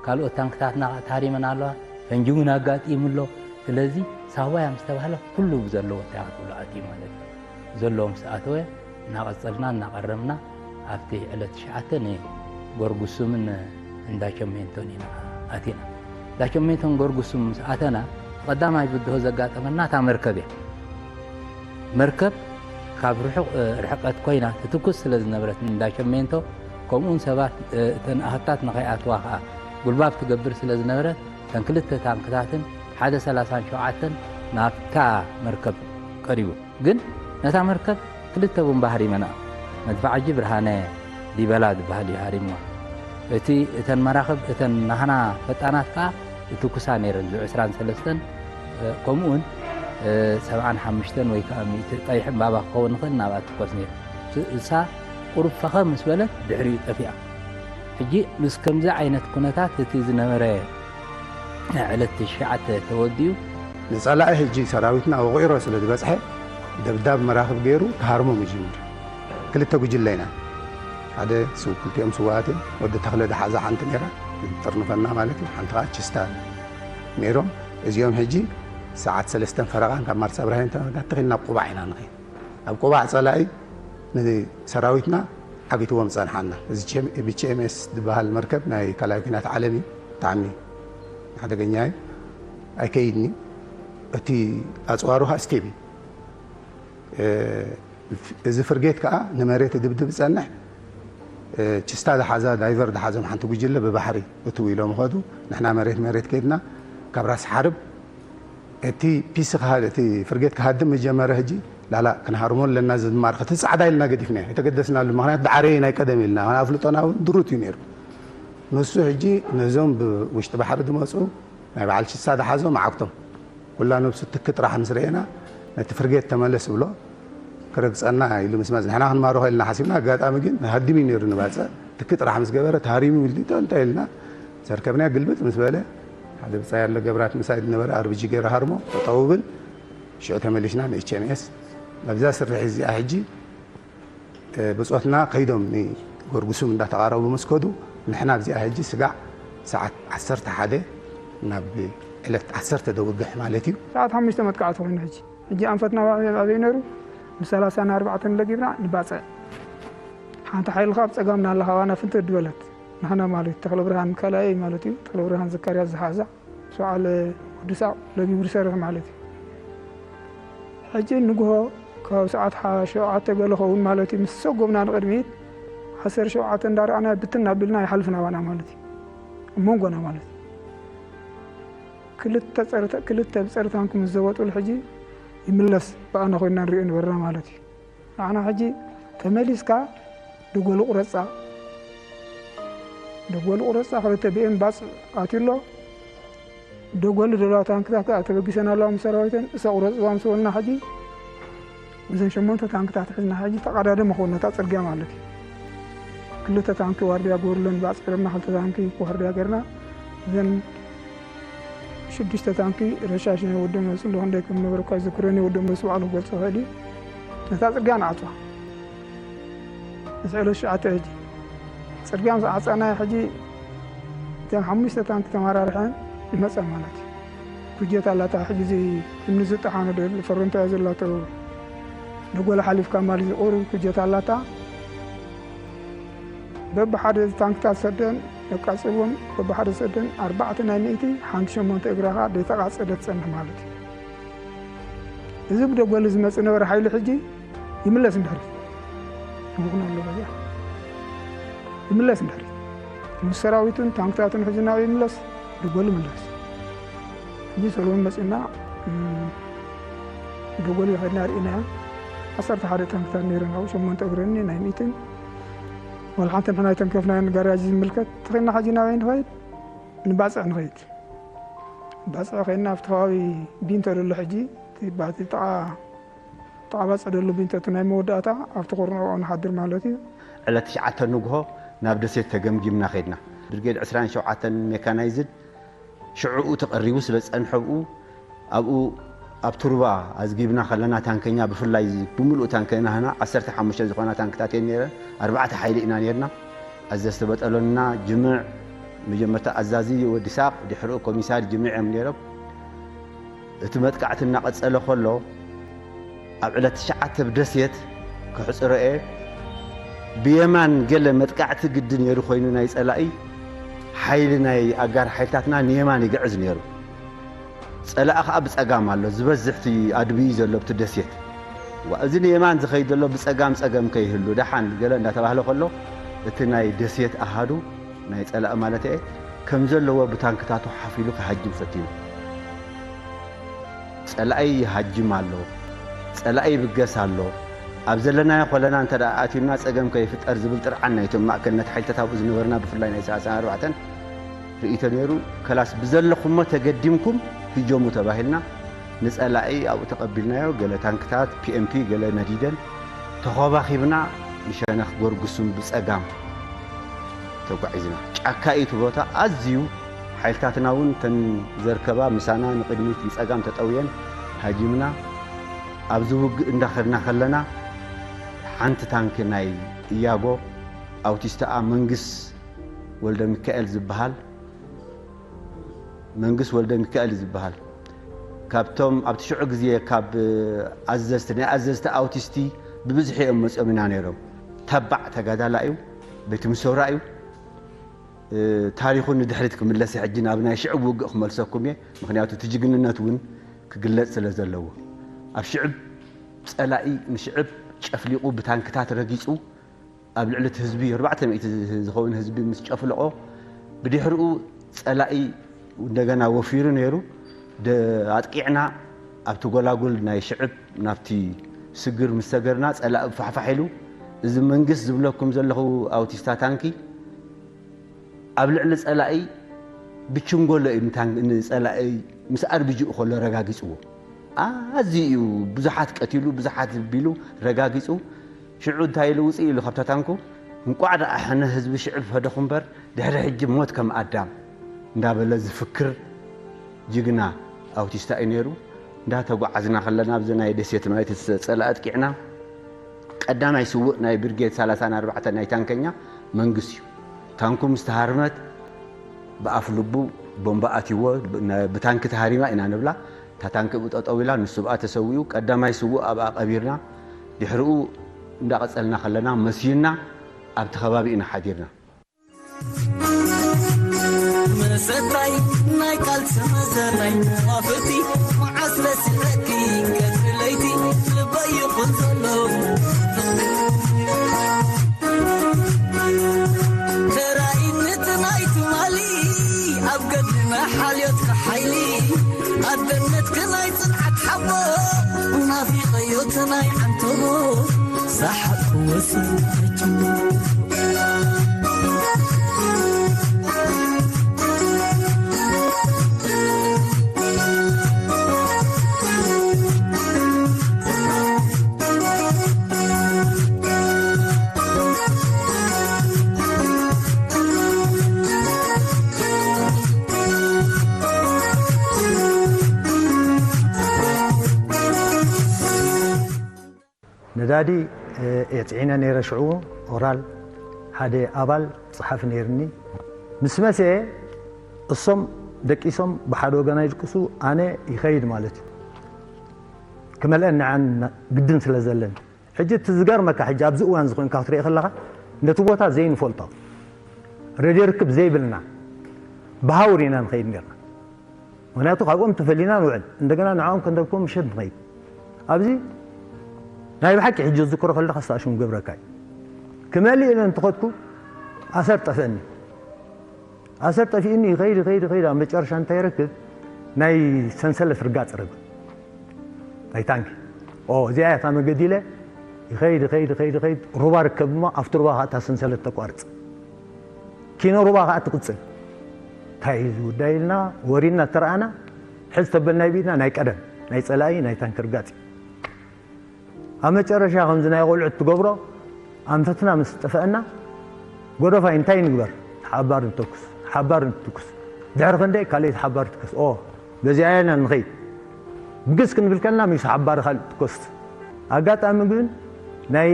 ካልኦት ታንክታትና ተሃሪመን ኣለዋ፣ ፈንጂ እውን ኣጋጢሙ ኣሎ። ስለዚ ሳባያ ምስ ተባህለ ኩሉ ብዘለዎ እንታይ ክትብሎ ኣትዩ ማለት እዩ። ዘለዎ ምስ ኣተወ እናቐጸልና እናቐረብና ኣብቲ ዕለት ትሽዓተ ንጎርጉሱምን እንዳ ቸሜንቶን ኢና ኣቲና። እንዳ ቸሜንቶን ጎርጉሱም ምስ ኣተና ቀዳማይ ብድሆ ዘጋጠመና እታ መርከብ እያ። መርከብ ካብ ርሑቕ ርሕቀት ኮይና ትትኩስ ስለ ዝነበረት እንዳ ቸሜንቶ ከምኡውን ሰባት እተን ኣሃታት ንኸይኣትዋ ከዓ ጉልባብ ትገብር ስለ ዝነበረት እተን ክልተ ታንክታትን ሓደ ሰላሳን ሸውዓተን ናብታ መርከብ ቀሪቡ። ግን ነታ መርከብ ክልተ ቡምባ ሃሪመና። መድፍዓጂ ብርሃነ ዲበላ ዝበሃል እዩ ሃሪምዋ። እቲ እተን መራኽብ እተን ናህና ፈጣናት ከኣ እትኩሳ ነይረን ብ ዕስራን ሰለስተን ከምኡውን ሰብዓን ሓሙሽተን ወይ ከዓ ሚእቲ ቀይሕ እምባባ ክኸውን ንኽእል ናብኣ ትኮስ ነይሩ። እሳ ቁሩብ ፈኸ ምስ በለት ድሕሪኡ ጠፊኣ። ሕጂ ምስ ከምዚ ዓይነት ኩነታት እቲ ዝነበረ ዕለት ትሽዓተ ተወዲኡ። ንጸላኢ ሕጂ ሰራዊትና ወቒሮ ስለ ዝበጽሐ ደብዳብ መራኽብ ገይሩ ክሃርሞም ይጅምር። ክልተ ጉጅለ ኢና። ሓደ ስው ክልቲኦም ስውኣት እዮም። ወዲ ተኽለ ዝሓዛ ሓንቲ ነይራ፣ ጥርንፈና ማለት እዩ። ሓንቲ ከዓ ችስታ ነይሮም። እዚኦም ሕጂ ሰዓት ሰለስተን ፈረቓን ካብ ማርሳ ብርሃን ተመጋትኺ ናብ ቁባዕ ኢና ንኸይድ። ኣብ ቁባዕ ጸላኢ ንሰራዊትና ዓጊትዎም ጸንሓና። እዚ ቢ ች ኤም ኤስ ዝበሃል መርከብ ናይ ካልኣይ ኩናት ዓለም እዩ። ብጣዕሚ ሓደገኛ እዩ። ኣይከይድኒ። እቲ ኣጽዋሩ ከዓ ስቴብ እዩ። እዚ ፍርጌት ከዓ ንመሬት ድብድብ ጸንሕ። ችስታ ዝሓዛ ዳይቨር ዝሓዞም ሓንቲ ጉጅለ ብባሕሪ እትው ኢሎም ኸዱ። ንሕና መሬት መሬት ከይድና ካብ ራስ ሓርብ እቲ ፒስ ክሃ-፣ እቲ ፍርጌት ክሃድም ዝጀመረ ሕጂ ላላ ክንሃርሞ ኣለና ዝማርኸ እቲ ጻዕዳ ኢልና ገዲፍና ኣይተገደስናሉ። ምኽንያቱ ዳዕረየ ናይ ቀደም ኢልና ኣፍልጦና እውን ድሩት እዩ ነይሩ። ንሱ ሕጂ ነዞም ብውሽጢ ባሕሪ ዝመፁ ናይ በዓል ሽሳ ዝሓዞም ዓግቶም ኩላ ነብሱ ትክ ጥራሕ ምስ ረኤና ነቲ ፍርጌት ተመለስ ብሎ ክረግጸና ኢሉ ምስ መጽ ንሕና ክንማርኾ ኢልና ሓሲብና። ኣጋጣሚ ግን ሃዲሙ እዩ ነይሩ ንባጽዕ ትክ ጥራሕ ምስ ገበረ ተሃሪሙ ኢሉ ጠንጠ ኢልና ዘርከብናዮ ግልብጥ ምስ በለ ሓደ ብጻይ ኣሎ ገብራት ምሳይ ዝነበረ ኣርብጂ ገይረ ሃርሞ ጠጠው ብል ሽዑ ተመሊስና ን ኤች ኤም ኤስ ኣብዛ ስርሕ እዚኣ ሕጂ ብጾትና ከይዶም ንጎርጉሱም እንዳተቓረቡ ምስ ከዱ ንሕና ኣብዚኣ ሕጂ ስጋዕ ሰዓት ዓሰርተ ሓደ ናብ ዕለት ዓሰርተ ደውግሕ ማለት እዩ። ሰዓት ሓሙሽተ መጥቃዕቲ ኮይኑ ሕጂ ሕጂ ኣንፈትና ኣበይ ነይሩ? ብ ሰላሳ ን ኣርባዕተን ለጊብና ንባጽዕ። ሓንቲ ሓይሊ ካብ ጸጋምና ኣላ ካባና ፍንትት ድበለት። ንሕና ማለት እዩ። ተኽለ ብርሃን ካልኣይ ማለት እዩ። ተኽለ ብርሃን ዘካርያስ ዝሓዛ። ሰዓል ወዲ ሳቕ ለጊቡ ዝሰርሕ ማለት እዩ። ሕጂ ንግሆ ካብ ሰዓት ሓ-፣ ሸውዓተ ገለ ኸውን ማለት እዩ። ምስ ሰጎምና ንቕድሚት ዓሰርተ ሸውዓተ እንዳረኣና ብትን ኣቢልና ይሓልፍ ናባና ማለት እዩ። ኣብ መንጎና ማለት እዩ። ክልተ ጸረ-፣ ክልተ ብጸረ ታንክ ምስ ዘወጡሉ ሕጂ ይምለስ ብኣና ኮይንና ንሪኦ ነበርና ማለት እዩ። ንዓና ሕጂ ተመሊስካ ደጎሊ ቁረጻ፣ ደጎሊ ቁረጻ ክልተ ቢ ኤም ባጽዕ ኣትዩ ኣሎ። ደጎሊ ዘለዋ ታንክታት ከኣ ተበጊሰን ኣለዋ ምስ ሰራዊተን፣ እሳ ቁረጽዋ ምስ በልና ሕጂ እዘን ሸሞንተ ታንክታት ሒዝና ሕጂ ተቐዳደመ ክኾን ነታ ጽርግያ ማለት እዩ። ክልተ ታንኪ ዋርድያ ገበሩለን ባጽዕ ኢሎምና፣ ክልተ ታንኪ ዋርድያ ገርና እዘን ሽዱሽተ ታንኪ ረሻሽ ናይ ወዲ መሱ እንዶ ክንደይ ከም ነበረ እኳ ይዝክረኒ፣ ወዲ መሱ ባዕሉ ክገልጾ ይኽእል እዩ። ነታ ጽርግያ ንዓጽዋ። እዚ ዕለት ትሽዓተ ሕጂ ጽርግያ ምስ ዓጸናዮ ሕጂ እተን ሓሙሽተ ታንኪ ተመራርሐን ይመጻ ማለት እዩ። ኩጀት ኣላታ ሕጂ እዚ እምኒ ዝጠሓኑ ዶ ፈረንቶ እያ ዘላቶ። ንጎላ ሓሊፍካ ማሊ ዝቑርብ ኩጀት ኣላታ። በብሓደ ታንክታት ሰደን የቃጽልዎም፣ በብሓደ ሰደን ኣርባዕተ ናይ ሚእቲ፣ ሓንቲ ሸሞንተ እግራ ኸኣ ደይተቓጸደት ትጸንሕ ማለት እዩ። እዚ ብደጎሊ ዝመጽእ ነበረ ሓይሊ ሕጂ ይምለስ እንድሕሪት። ይኹን ኣሎ በዚኣ። ይምለስ እንድሕሪት። ምስ ሰራዊቱን ታንክታቱን ሕጂ ናበይ ይምለስ? ደጎሊ ይምለስ። ሕጂ ሰለሙን መጺእና፣ እም፣ ደጎሊ ኸድና ርኢናያ። ዓሰርተ ሓደ ታንክታት ነይረን፣ ካብኡ ሸሞንተ እግረኒ ናይ ሚእትን። ዋላ ሓንቲ ንሕና ኣይተንከፍናዮን ጋራጅ ዝምልከት። ተኺልና ሕጂ ናበይ ንኸይድ? ንባጽዕ ንኸይድ። ባጽዕ ኸይድና ኣብቲ ከባቢ ቢንቶ ዘሎ ሕጂ፣ እቲ ባቲ ጥቓ ጣባ ጸደሉ ቢንተቱ ናይ መወዳእታ ኣብቲ ኩርንኦ ንሓድር ማለት እዩ። ዕለት ትሽዓተ ንግሆ ናብ ደሴት ተገምጊምና ከድና። ብርጌድ ዕስራን ሸውዓተን ሜካናይዝድ ሽዑኡ ተቐሪቡ ስለ ዝጸንሐ ብኡ ኣብኡ ኣብ ቱርባ ኣዝጊብና ከለና ታንከኛ ብፍላይ ብምሉእ ታንከና ህና ዓሰርተ ሓሙሽተ ዝኾና ታንክታት እየን ነይረን። ኣርባዕተ ሓይሊ ኢና ነይርና። ኣዘዝቲ በጠሎንና ጅምዕ መጀመርታ ኣዛዚ ወዲ ሳቕ ድሕሪኡ ኮሚሳር ጅምዕ እዮም ነይሮም። እቲ መጥቃዕቲ እናቐጸለ ከሎ ኣብ ዕለት ትሽዓተ ብደሴት ክሕጽሮ እየ። ብየማን ገለ መጥቃዕቲ ግዲ ነይሩ ኮይኑ ናይ ጸላኢ ሓይሊ ናይ ኣጋር ሓይልታትና ንየማን ይግዕዝ ነይሩ። ጸላኢ ከኣ ብጸጋም ኣሎ ዝበዝሕ እቲ ኣድብዩ ዘሎ ኣብቲ ደሴት። ዋ፣ እዚ ንየማን ዝኸይድ ዘሎ ብጸጋም ጸገም ከይህሉ ደሓን ገለ እንዳተባህለ ከሎ እቲ ናይ ደሴት ኣሃዱ ናይ ጸላኢ ማለት እየ ከም ዘለዎ ብታንክታቱ ሓፊሉ ክሃጅም ፈቲኑ። ጸላኢ ይሃጅም ኣሎ፣ ጸላኢ ይብገስ ኣሎ፣ ኣብ ዘለናዮ ኮለና እንተ ደኣ ኣትዩና ጸገም ከይፍጠር ዝብል ጥርዓን ናይቶም ማእከልነት ሓይልታት ኣብኡ ዝነበርና ብፍላይ ናይ ሰላሳን ኣርባዕተን ርእይቶ ነይሩ። ከላስ ብዘለኹሞ ተገዲምኩም ህጀሙ ተባሂልና ንጸላኢ ኣብኡ ተቐቢልናዮ። ገለ ታንክታት ፒኤምፒ ገለ ነዲደን ተኸባኺብና ንሸነኽ ጎርጉሱም ብጸጋም ተጓዒዝና። ጫካ እዩ እቲ ቦታ ኣዝዩ። ሓይልታትና እውን እተን ዘርከባ ምሳና ንቕድሚት ንጸጋም ተጠውየን ሃጂምና። ኣብዚ ውግእ እንዳኸድና ከለና ሓንቲ ታንኪ ናይ እያጎ ኣውቲስታኣ መንግስ ወልደ ሚካኤል ዝበሃል መንግስ ወልደ ሚካኤል ዝበሃል ካብቶም ኣብቲ ሽዑ ግዜ ካብ ኣዘዝቲ ናይ ኣዘዝቲ ኣውቲስቲ ብብዝሒ እዮም መፅኦም ኢና ነይሮም። ተባዕ ተጋዳላ እዩ። ቤት ምሰውራ እዩ። ታሪኹ ንድሕሪት ክምለስ ሕጂ ናብ ናይ ሽዕብ ውግእ ክመልሰኩም እየ። ምክንያቱ እቲ ጅግንነት እውን ክግለጽ ስለ ዘለዎ ኣብ ሽዕብ ጸላኢ ንሽዕብ ጨፍሊቑ ብታንክታት ረጊጹ ኣብ ልዕሊ እቲ ህዝቢ ኣርባዕተ ሚእቲ ዝኸውን ህዝቢ ምስ ጨፍለቖ ብድሕሪኡ ጸላኢ እንደገና ወፊሩ ነይሩ። ኣጥቂዕና ኣብቲ ጎላጉል ናይ ሽዕብ ናብቲ ስግር ምስ ሰገርና ጸላኢ ፋሕፋሕ ኢሉ እዚ መንግስት ዝብለኩም ዘለኹ ኣውቲስታ ታንኪ ኣብ ልዕሊ ጸላኢ ብችንጎሎ እዩ ንታን- ንጸላኢ ምስ ኣርቢጅኡ ከሎ ረጋጊጽዎ። ኣዝዩ እዩ ብዙሓት ቀቲሉ ብዙሓት ቢሉ ረጋጊጹ። ሽዑ እንታይ ኢሉ ውጽእ ኢሉ ካብታ ታንኩ እንቋዕ ደኣ ሕነ ህዝቢ ሽዕብ ፈደኹ እምበር ድሕሪ ሕጂ ሞት ከም ኣዳም እንዳበለ ዝፍክር ጅግና ኣውቲስታ እዩ ነይሩ። እንዳተጓዓዝና ከለና ኣብዚ ናይ ደሴት ማለት ጸላኢ ኣጥቂዕና ቀዳማይ ስውእ ናይ ብርጌድ ሰላሳን ኣርባዕተን ናይ ታንከኛ መንግስ እዩ። ታንኩ ምስ ተሃርመት ብኣፍ ልቡ ቦምባ ኣትይዎ ብታንኪ ተሃሪማ ኢና ንብላ። እታ ታንኪ ብጠጠው ኢላ ንሱ ብኣ ተሰዊኡ ቀዳማይ ስውእ ኣብኣ ቀቢርና ድሕሪኡ እንዳቐጸልና ከለና መስዩና ኣብቲ ከባቢ ኢና ሓዲርና። መሰታይ ናይ ቃልሲ መዘናይ መዋፍርቲ መዓስ ለሲለኪ ቀትሪ ለይቲ ልበይ ይኹን ዘሎ ተራኢነት ናይ ትማሊ ኣብ ገድልና ሓልዮትካ ሓይሊ ኣደነትካ ናይ ጽንዓት ሓቦ ናፊቐዮ ተናይ ዓንተቦ ሳሓቅ ክወስድ ነዳዲ እየ ፅዒነ ነይረ። ሽዑ ኦራል ሓደ ኣባል ፀሓፊ ነይርኒ። ምስ መሰየ እሶም ደቂሶም ብሓደ ወገና ይድቅሱ፣ ኣነ ይኸይድ ማለት እዩ። ክመልአን ንዓን ግድን ስለ ዘለን። ሕጂ እቲ ዝገርመካ፣ ሕጂ ኣብዚ እዋን እዚ ኮይንካ ክትሪኦ ከለኻ ነቲ ቦታ ዘይንፈልጦ፣ ሬድዮ ርክብ ዘይብልና፣ ብሃውር ኢና ንኸይድ ነርና። ምክንያቱ ካብኦም ተፈሊና ንውዕል፣ እንደገና ንዕኦም ከንደብኩም ምሸት ንኸይድ። ኣብዚ ናይ ብሓቂ ሕጂ ዝዝክሮ ከለኻ ስታሽን ገብረካ እዩ። ክመልእ ኢለ እንትኸድኩ ኣሰር ጠፍአኒ። ኣሰር ጠፊእኒ ይኸይድ ይኸይድ ይኸይድ ኣብ መጨረሻ እንታይ ይረክብ? ናይ ሰንሰለት ርጋፅ ረግብ ናይ ታንኪ። ኦ እዚኣ እያ እታ መገዲ ኢለ ይኸይድ ይኸይድ ይኸይድ ይኸይድ ሩባ ርከብ እሞ ኣብቲ ሩባ ከዓ እታ ሰንሰለት ተቋርፅ። ኪኖ ሩባ ከዓ ትቕፅል። እንታይ እዩ ዝውዳይ ኢልና ወሪድና ተረኣና ሕዚ ተበል ናይ ብኢድና ናይ ቀደም ናይ ፀላኢ ናይ ታንኪ ርጋፅ እዩ። ኣብ መጨረሻ ከምዚ ናይ ቆልዑት ትገብሮ ኣንፈትና ምስ ጠፈአና፣ ጎደፋይ እንታይ ንግበር? ሓባር ንተኩስ፣ ሓባር ንትኩስ። ድሕሪ ክንደይ ካልኣይቲ ሓባር ትከስ። ኦ፣ በዚኣ ኢና ንኸይድ። ብግስ ክንብል ከለና፣ ምስ ሓባር ካልእ ትከስ። ኣጋጣሚ ግን ናይ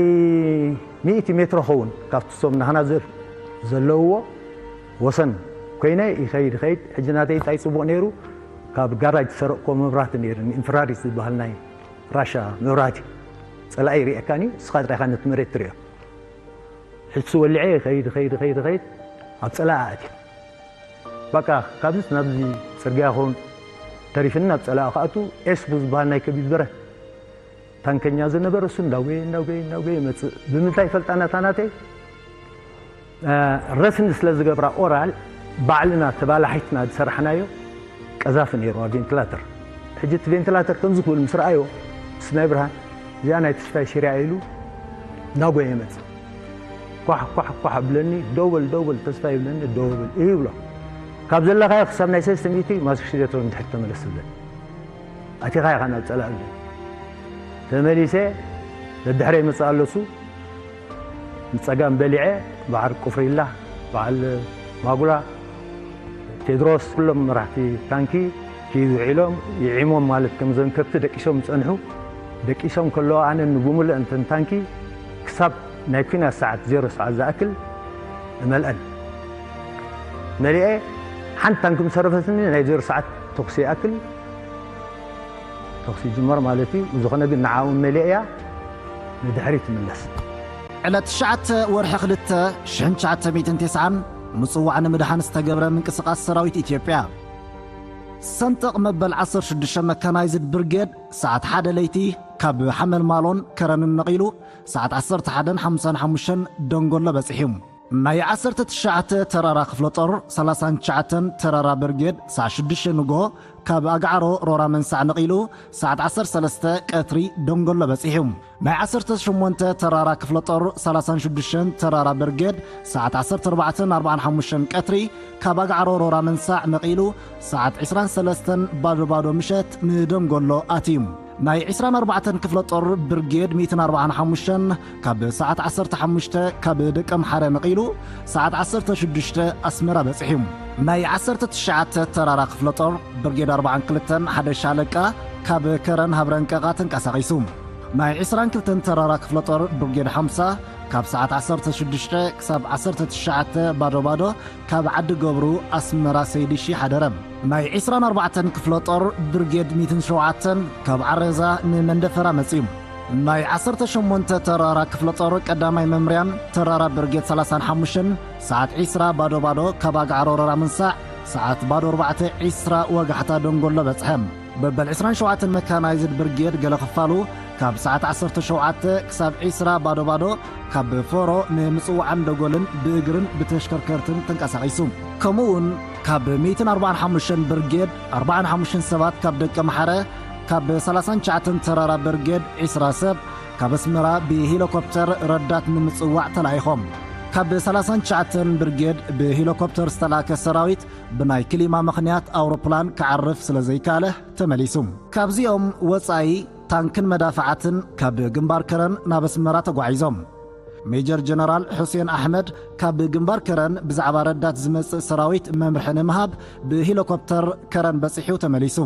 ሚእቲ ሜትሮ ኸውን ካብቲ እሶም ናህና ዘ-፣ ዘለውዎ ወሰን ኮይነ ይኸይድ፣ ይኸይድ። ሕጂ ናተይ እንታይ ጽቡቕ ነይሩ፣ ካብ ጋራጅ ዝሰረቕኮ መብራህቲ ነይሩ፣ ኢንፍራሪድ ዝበሃል ናይ ራሻ መብራህቲ። ጸላኢ ይርእየካኒ፣ ንስኻ ጥራይ ኢኻ ነቲ መሬት ትርእዮ። ሕሱ ወሊዐ ይኸይድ፣ ይኸይድ፣ ይኸይድ፣ ይኸይድ፣ ኣብ ጸላኢ ኣትየ። በቃ ካብዚስ ናብዚ ጽርግያ ኸውን ተሪፍኒ ናብ ጸላኢ ክኣቱ ኤስቡ ዝበሃል ናይ ከቢድ ብረት ታንከኛ ዝነበረ እሱ እንዳጎየ፣ እንዳጎየ፣ እንዳጎየ ይመጽእ። ብምንታይ ይፈልጣ ናታ ናተይ? እ፣ ረስኒ ስለ ዝገብራ ኦራል ባዕልና ተባላሒትና ዝሰራሕናዮ ቀዛፊ ነይርዋ ቬንቲላተር። ሕጂ እቲ ቬንቲላተር ከምዚ ክብል ምስ ረኣዮ፣ ምስ ናይ ብርሃን፣ እዚኣ ናይ ተስፋይ ሲርያ ኢሉ እናጎየ ይመጽእ። ኳሕ፣ ኳሕ፣ ኳሕ ብለኒ፣ ደው በል፣ ደው በል፣ ተስፋ ይብለኒ፣ ደው በል ይብሎ። ካብ ዘለኻዮ ክሳብ ናይ ሰለስተ ሚእቲ ማስክሽሌትሮ ንድሕሪት ተመለስ ይብለኒ። ኣቲኻ ኢኻ ናብ ጸላኢ ዝብል። ተመሊሰ ደድሕረይ ይመጽእ ኣሎ እሱ። ንጸጋም በሊዐ፣ በዓል ቁፍሪላ፣ በዓል ማጉላ፣ ቴድሮስ፣ ኩሎም መራሕቲ ታንኪ ኪድ ውዒሎም፣ ይዒሞም ማለት ከም ዘን ከብቲ ደቂሶም ዝጸንሑ። ደቂሶም ከለዉ ኣነ ንብምሉእ እንተን ታንኪ ክሳብ ናይ ኲናት ሰዓት ዜሮ ሰዓት ዝኣክል እመልአን። መሊኤ ሓንቲ ታንኪ ምስ ተረፈትኒ ናይ ዜሮ ሰዓት ተኹሲ ይኣክል ተኹሲ ይጅመር ማለት እዩ። ብዝኾነ ግን ንዓኡ መሊእያ ንድሕሪት ትምለስ። ዕለት ትሽዓተ ወርሒ ክልተ ሽሕን ትሽዓተ ሚእትን ተስዓን ምጽዋዕ ንምድሓን ዝተገብረ ምንቅስቓስ ሰራዊት ኢትዮጵያ። ሰንጠቕ መበል ዓሰርተ ሽዱሽተ መካናይዝድ ብርጌድ ሰዓት ሓደ ለይቲ ካብ ሓመልማሎን ከረንን ነቒሉ ሰዓት ዓሰርተ ሓደን ሓምሳን ሓሙሽተን ደንጎሎ በጺሑ። ናይ ዓሰርተ ትሽዓተ ተራራ ክፍለ ጦር ሰላሳን ትሽዓተን ተራራ ብርጌድ ሰዓት ሽዱሽተ ንግሆ ካብ ኣግዓሮ ሮራ መንሳዕ ነቒሉ ሰዓት ዓሰርተ ሰለስተ ቀትሪ ደንጎሎ በጺሑ። ናይ ዓሰርተ ሸሞንተ ተራራ ክፍለ ጦር ሰላሳን ሽዱሽተን ተራራ ብርጌድ ሰዓት ዓሰርተ ኣርባዕተን ኣርባዓን ሓሙሽተን ቀትሪ ካብ ኣግዓሮ ሮራ መንሳዕ ነቒሉ ሰዓት ዕስራን ሰለስተን ባዶ ባዶ ምሸት ንደንጎሎ ኣትዩ። ናይ ዕስራን ኣርባዕተን ክፍለ ጦር ብርጌድ ሚእትን ኣርባዓን ሓሙሽተን ካብ ሰዓት ዓሰርተ ሓሙሽተ ካብ ደቀምሓረ ነቒሉ ሰዓት ዓሰርተ ሽዱሽተ ኣስመራ በጺሑ። ናይ ዓሰርተ ትሽዓተ ተራራ ክፍለ ጦር ብርጌድ ኣርባዓን ክልተን ሓደ ሻለቃ ካብ ከረን ሃብረንቀቓ ተንቀሳቒሱ። ናይ ዕስራን ክልተን ተራራ ክፍለ ጦር ብርጌድ ሓምሳ ካብ ሰዓት ዓሰርተ ሽዱሽተ ክሳብ ዓሰርተ ትሽዓተ ባዶ ባዶ ካብ ዓዲ ገብሩ ኣስመራ ሰይድሺ ሓደረ። ናይ ዕስራን ኣርባዕተን ክፍለ ጦር ብርጌድ ሚእትን ሸውዓተን ካብ ዓረዛ ንመንደፈራ መጺኡ። ናይ ዓሰርተ ሸሞንተ ተራራ ክፍለ ጦር ቀዳማይ መምርያን ተራራ ብርጌድ ሰላሳን ሓሙሽተን ሰዓት ዕስራ ባዶ ባዶ ካብ ኣግዓሮ ሮራ መንሳዕ ሰዓት ባዶ ኣርባዕተ ዕስራ ወጋሕታ ደንጎሎ በጽሐ። በበል ዕስራን ሸውዓተን መካናይዝድ ብርጌድ ገለ ክፋሉ ካብ ሰዓት ዓሰርተ ሸውዓተ ክሳብ ዕስራ ባዶ ባዶ ካብ ፎሮ ንምጽዋዕን ደጎልን ብእግርን ብተሽከርከርትን ተንቀሳቒሱ። ከምኡ እውን ካብ ሚእትን ኣርባዓን ሓሙሽተን ብርጌድ ኣርባዓን ሓሙሽተን ሰባት ካብ ደቀምሓረ፣ ካብ ሰላሳን ትሽዓተን ተራራ ብርጌድ ዕስራ ሰብ ካብ ኣስመራ ብሄሊኮፕተር ረዳት ንምጽዋዕ ተላኢኾም። ካብ ሰላሳን ትሽዓተን ብርጌድ ብሄሊኮፕተር ዝተላእከ ሰራዊት ብናይ ክሊማ ምኽንያት ኣውሮፕላን ክዓርፍ ስለ ዘይከኣለ ተመሊሱ። ካብዚኦም ወጻኢ ታንክን መዳፍዓትን ካብ ግንባር ከረን ናብ ኣስመራ ተጓዒዞም። ሜጀር ጀነራል ሑሴን ኣሕመድ ካብ ግንባር ከረን ብዛዕባ ረዳት ዝመጽእ ሰራዊት መምርሒ ንምሃብ ብሄሊኮፕተር ከረን በጺሑ ተመሊሱ።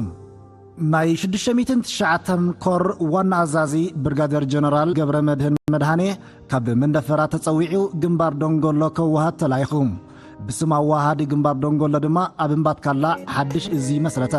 ናይ ሽዱሽተ ሚእትን ትሽዓተን ኮር ዋና ኣዛዚ ብርጋደር ጀነራል ገብረ መድህን መድሃኔ ካብ መንደፈራ ተጸዊዑ ግንባር ደንጎሎ ከወሃድ ተላኢኹ። ብስም ኣወሃሃዲ ግንባር ደንጎሎ ድማ ኣብ እምባትካላ ሓድሽ እዚ መስረተ።